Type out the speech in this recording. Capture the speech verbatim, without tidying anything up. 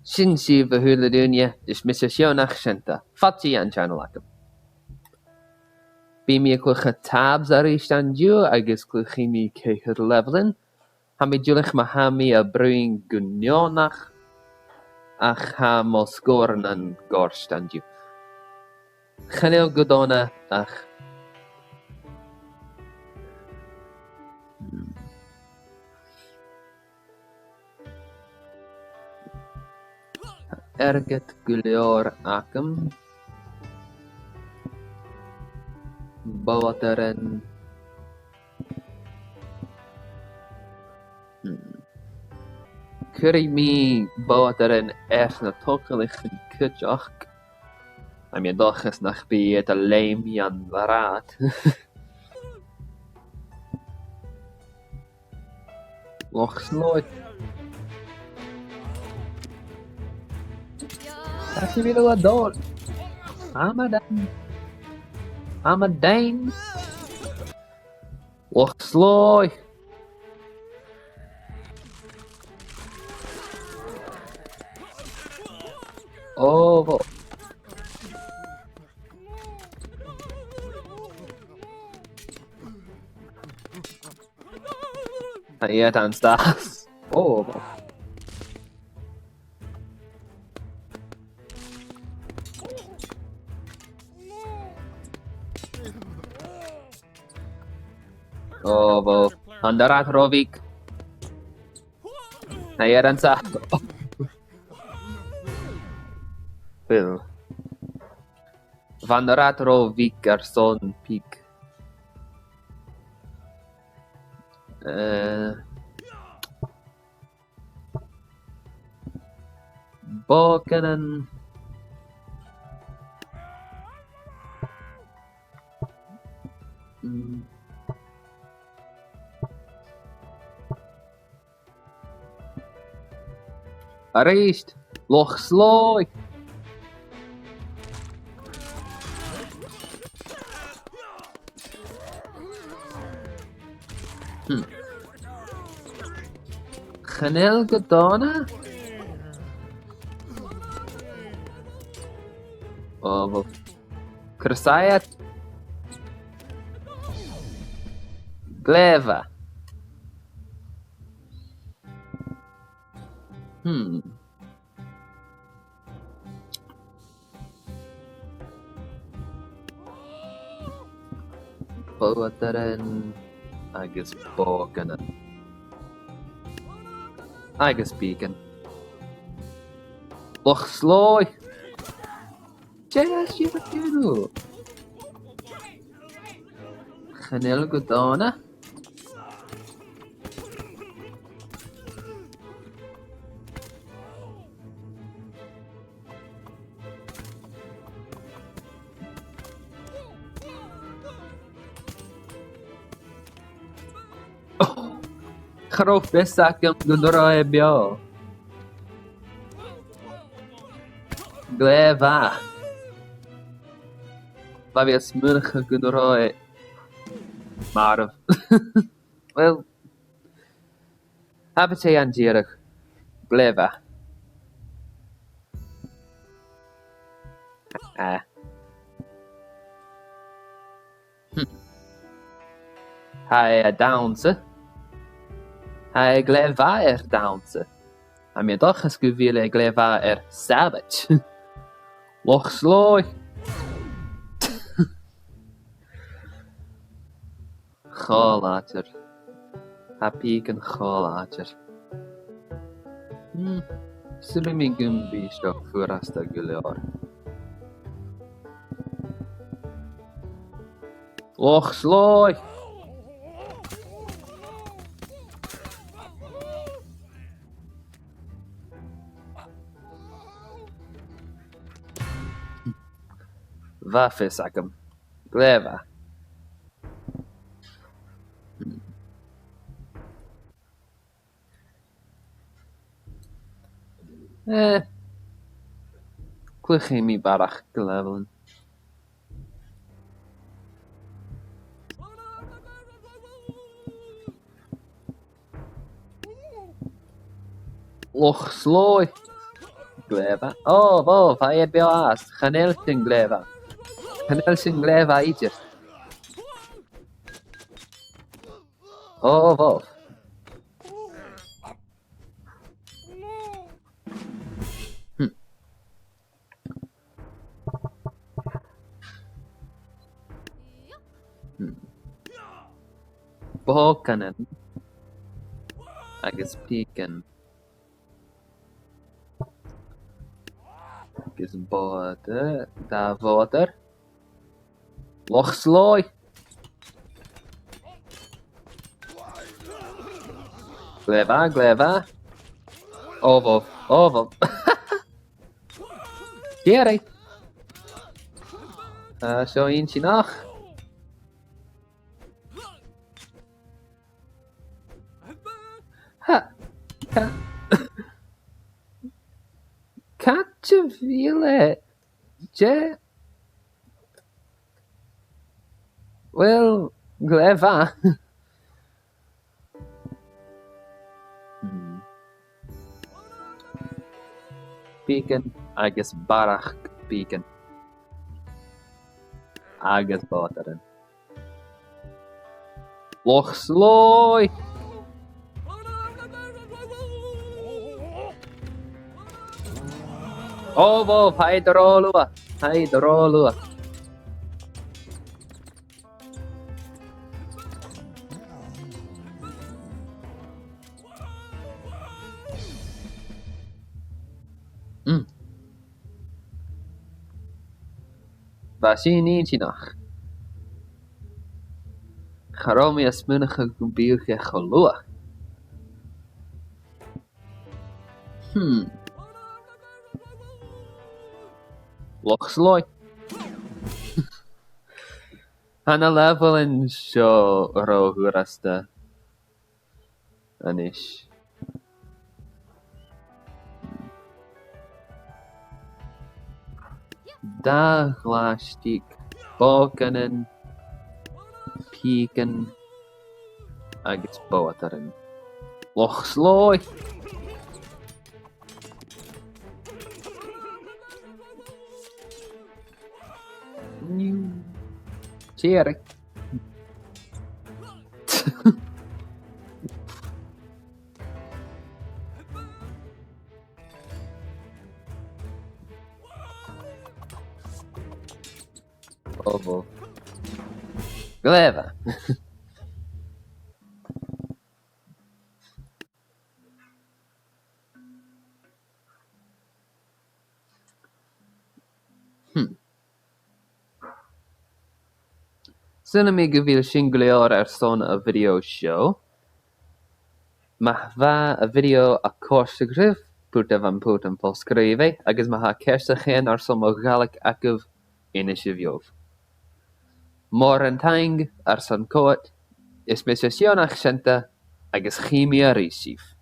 Sin sibh, a h-uile duine, is mise Seonaidh Seunta. Fàilte dhan channel agam. Bidh mi a' cluich TABS a-rithist an-diugh agus cluichidh mi ceithir leibheilean. Tha mi duilich ma tha mi a' bruidhinn gu neònach, ach tha mo sgòran a' goirt an-diugh. Chan eil gu dona ach airgead gu leòr agam. Boghadairean. Hmm. Cuiridh mi boghadairean air na togalaichean cuideachd. Tha mi an dòchas nach bi iad a' leum dhan rathad. Loch Sloy. Tha mi a' dol. Amadan. Amadan. Loch Sloy. Oh, bho. Tha iad an-dràsta. Oh, bho. Oh, bho. Tha an rathad ro bheag. Tha iad an-dràsta. Uill. Bha an rathad ro bheag airson pìc. Eh, Bòcanan. Mm. A-rithist, Loch Sloy. Hmm. Chan eil gu dona? Oh, bho. Crusair. Glè mhath. Hmm. Boghadairean agus bòcanan. Agus pìcean. Loch Sloy! Dè tha sibh a' dèanamh? Chan eil gu dona? Oh, cha robh fios agam gun robh e beò. Glè mhath. Bha mi a' smaoineachadh gun robh e marbh. Uill, abair e an-dràsta. Glè mhath. Ah. Hm. Tha e a' dannsa. Tha e glè mhath air dannsa. Tha mi an dòchas gu bheil e glè mhath air sabaid. Loch Sloy. Cho làidir. Tha pìcean cho làidir. Hmm. Saoilidh mi gum bi seo furasta gu leòr. Loch Sloy! Bha fios agam. Glè mhath. Eh, cluichidh mi barrachd leibheilean. Loch Sloy. Glè mhath. Ò, bhò, bha e beò às. Chan eil sin glè mhath. Chan eil sin glè mhath idir. Ò, bhò. Hmm. Hmm. Bòcanan agus pìcean. Agus bòrd, dà bhòrd. Loch Slòigh! Glè mhath, glè mhath. Ò, bhò, ò, bhò. Dìreach. Tha seo inntinneach. Ha! Ca-, càit a bheil e? Dè? Uill, glè mhath. Hmm. Pìcean agus barrachd pìcean. Agus bòrdaran. Loch Slòigh! Ò, bhò, tha e ro luath. Tha e ro luath. Mm. Bha sin inntinneach. Cha robh mi a' smaoineachadh gum biodh e cho luath. Hmm. Loch Slòigh. Tha na levels seo ro fhurasta. A-nis. Dà ghlaistig, bòcanan, pìcean agus bòrdaran. Loch Slòigh! Tìoraidh. Ò, bhò. Glè mhath. Hmm. Saoilidh mi gu bheil sin gu leòr airson a' video seo. Ma bha a' video a' còrdadh ribh, put am putan fo-sgrìobhaidh, agus ma tha ceist a chionn airson mo Ghàidhlig agaibh, innsibh dhomh. Mòran taing airson coimhead, is mise Sionnach Seunta, agus chì mi a-rithist sibh.